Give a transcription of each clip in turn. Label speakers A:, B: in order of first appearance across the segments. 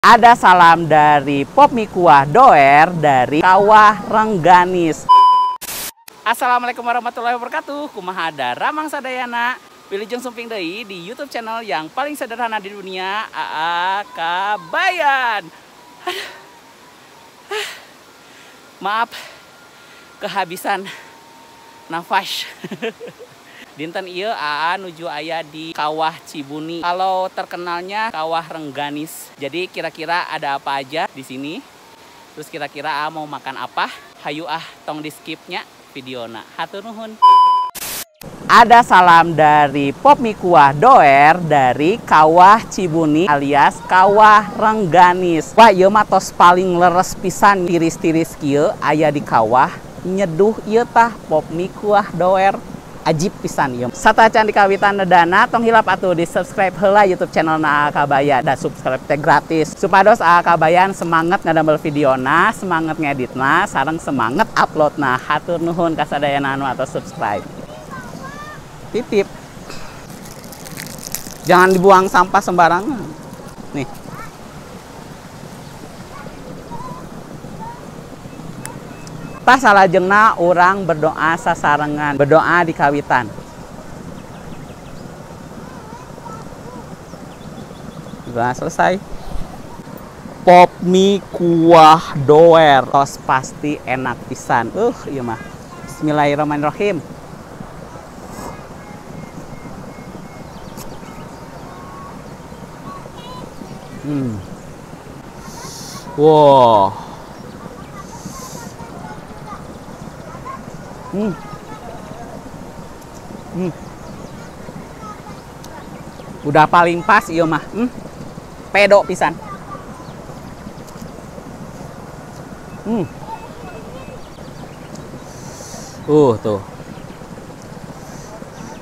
A: Ada salam dari Pop Mie Kuah Doer dari Kawah Rengganis. Assalamualaikum warahmatullahi wabarakatuh. Kumaha daramang sadayana. Wilujeng sumping deui di YouTube channel yang paling sederhana di dunia, AA Kabayan. Maaf, kehabisan nafas. Dinten ieu AA nuju aya di Kawah Cibuni. Kalau terkenalnya Kawah Rengganis. Jadi kira-kira ada apa aja di sini? Terus kira-kira AA mau makan apa? Hayu ah, tong di skipnya videona. Hatur nuhun. Ada salam dari Pop Mie Kuah Doer dari Kawah Cibuni alias Kawah Rengganis. Wah, ieu mah tos paling leres pisan tiris-tiris kieu aya di kawah nyeduh ieu tah Pop Mie Kuah Doer. Ajib pisan ieu. Satacan di kawitan nedana tong hilap atuh di subscribe heula YouTube channel na AA Kabayan. Da subscribe teh gratis. Supados AA Kabayan semangat ngadamel videona, semangat ngeditna, sareng semangat uploadna. Hatur nuhun kasadayana anu atos subscribe. Titip. Jangan dibuang sampah sembarangan. Nih. Tah salajengna urang berdoa sasarengan, berdoa di kawitan. Doa selesai. Pop Mie Kuah Doer tos pasti enak pisan. Ieu mah. Bismillahirrahmanirrahim. Wow. Udah paling pas ieu mah. Pedo pisan.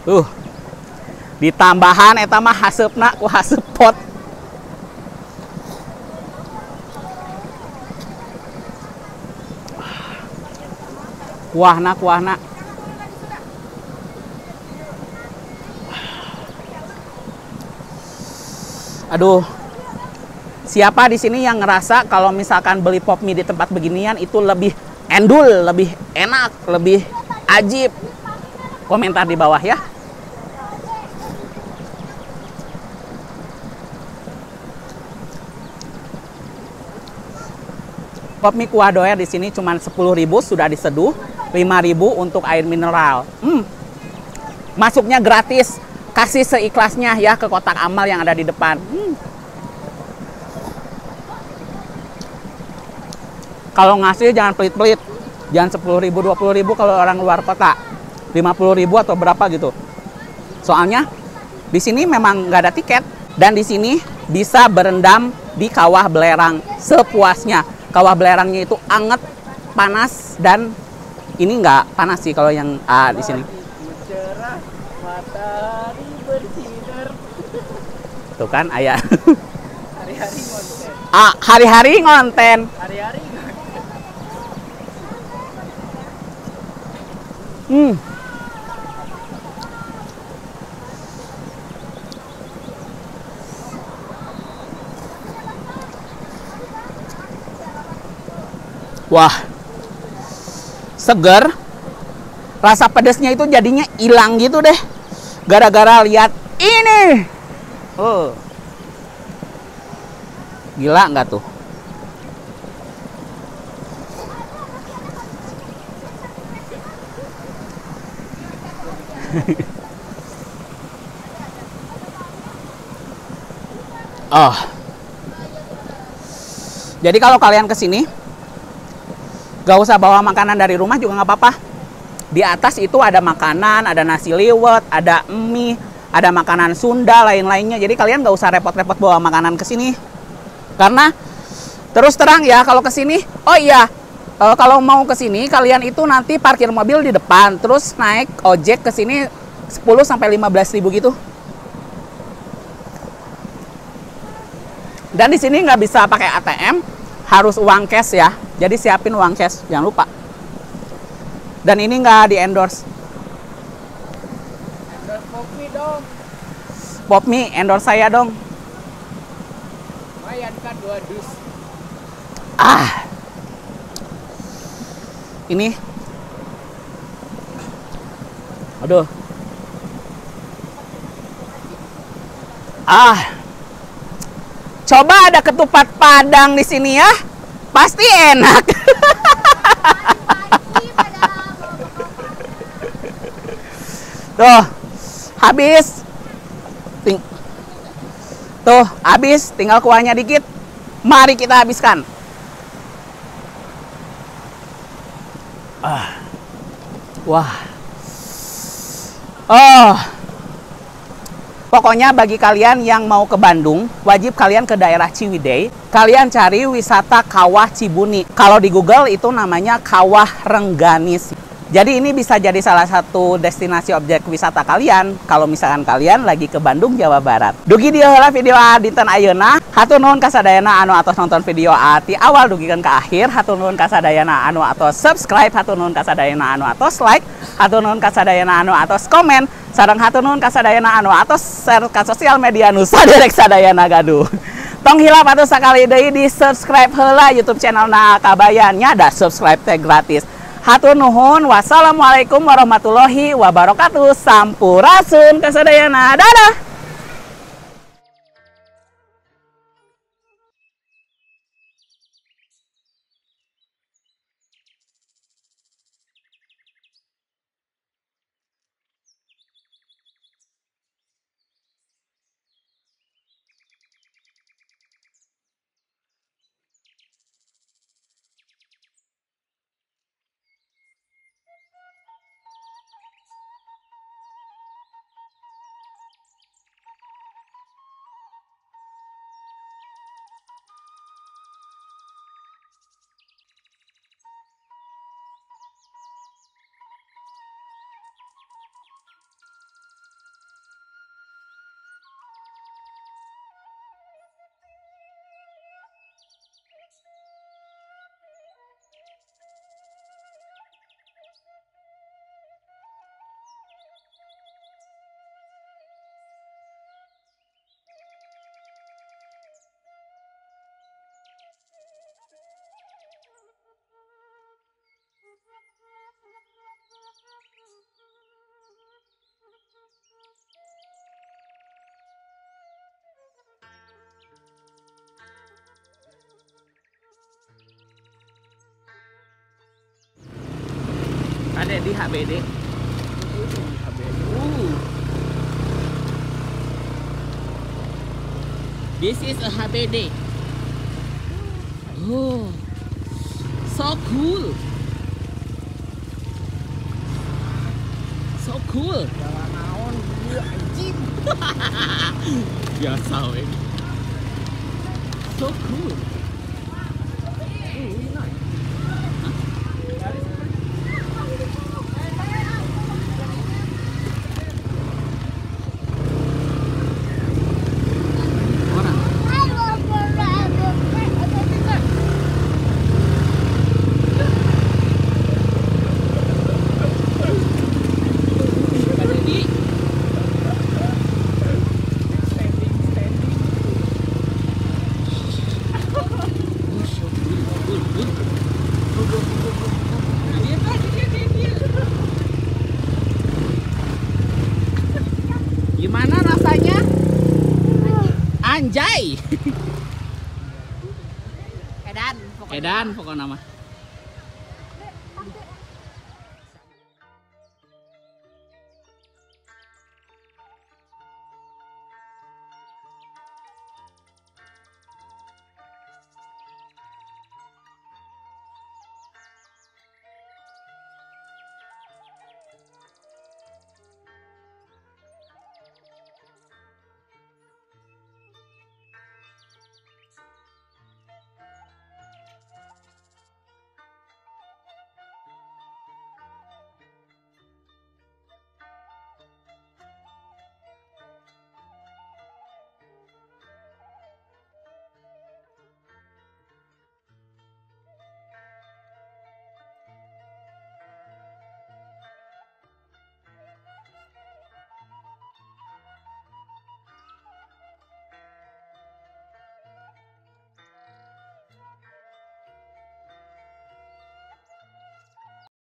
A: Tuh. Ditambahan eta mah haseupna ku haseup pot. Kuahna, kuahna. Aduh. Siapa di sini yang ngerasa kalau misalkan beli pop mie di tempat beginian itu lebih endul, lebih enak, lebih ajib? Komentar di bawah ya. Pop mie kuah doer di sini cuma 10.000 sudah diseduh, 5.000 untuk air mineral. Masuknya gratis. Kasih seikhlasnya ya ke kotak amal yang ada di depan. Kalau ngasih jangan pelit-pelit. Jangan 10.000, 20.000 kalau orang luar kota. 50.000 atau berapa gitu. Soalnya di sini memang nggak ada tiket dan di sini bisa berendam di kawah belerang sepuasnya. Kawah belerangnya itu anget, panas, dan ini nggak panas sih kalau yang di sini.
B: Cerah, matahari bersinar.
A: Tuh kan ayah.
B: Hari-hari ngonten.
A: Hari-hari ngonten.
B: Hari-hari ngonten.
A: Wah, seger. Rasa pedesnya itu jadinya hilang gitu deh. Gara-gara lihat ini. Oh. Gila nggak tuh? Oh. Jadi kalau kalian kesini, gak usah bawa makanan dari rumah juga nggak apa-apa. Di atas itu ada makanan, ada nasi liwet, ada mie, ada makanan Sunda, lain-lainnya. Jadi kalian gak usah repot-repot bawa makanan ke sini. Karena terus terang ya kalau ke sini, oh iya, kalau mau ke sini kalian itu nanti parkir mobil di depan, terus naik ojek ke sini 10 sampai 15 ribu gitu. Dan di sini nggak bisa pakai ATM, harus uang cash ya. Jadi siapin uang cash, jangan lupa. Dan ini nggak di-endorse.
B: Endorse Pop Mie dong.
A: Pop Mie, endorse saya dong.
B: Lumayan kan 2 dus.
A: Ah. Ini. Aduh. Ah. Coba ada ketupat Padang di sini ya. Pasti enak. Tuh, habis. Tuh, habis, tinggal kuahnya dikit. Mari kita habiskan. Ah. Wah. Oh. Pokoknya bagi kalian yang mau ke Bandung, wajib kalian ke daerah Ciwidey. Kalian cari wisata Kawah Cibuni. Kalau di Google itu namanya Kawah Rengganis. Jadi ini bisa jadi salah satu destinasi objek wisata kalian kalau misalkan kalian lagi ke Bandung, Jawa Barat. Dugi dieu heula video A dinten ayeuna. Hatur nuhun kasadayana anu atos nonton video A ti awal dugikeun ka akhir. Hatur nuhun kasadayana anu atos subscribe, hatur nuhun kasadayana anu atos like, hatur nuhun kasadayana anu atos komen, sareng hatur nuhun kasadayana anu atos share ka sosial media nu saderek sadayana gaduh. Tong hilap atuh sakali deui di subscribe heula YouTube channel na Kabayan nya, da subscribe teh gratis. Hatur nuhun, wassalamualaikum warahmatullahi wabarakatuh. Sampurasun kasadayana. Dadah. Ada di HBD. This is a HBD. Oh, so cool. So cool.
B: Jalan naon ieu anjing.
A: Biasa we. So cool. Gimana rasanya? Anjay.
C: Edan pokoknya.
A: Edan pokoknya mah.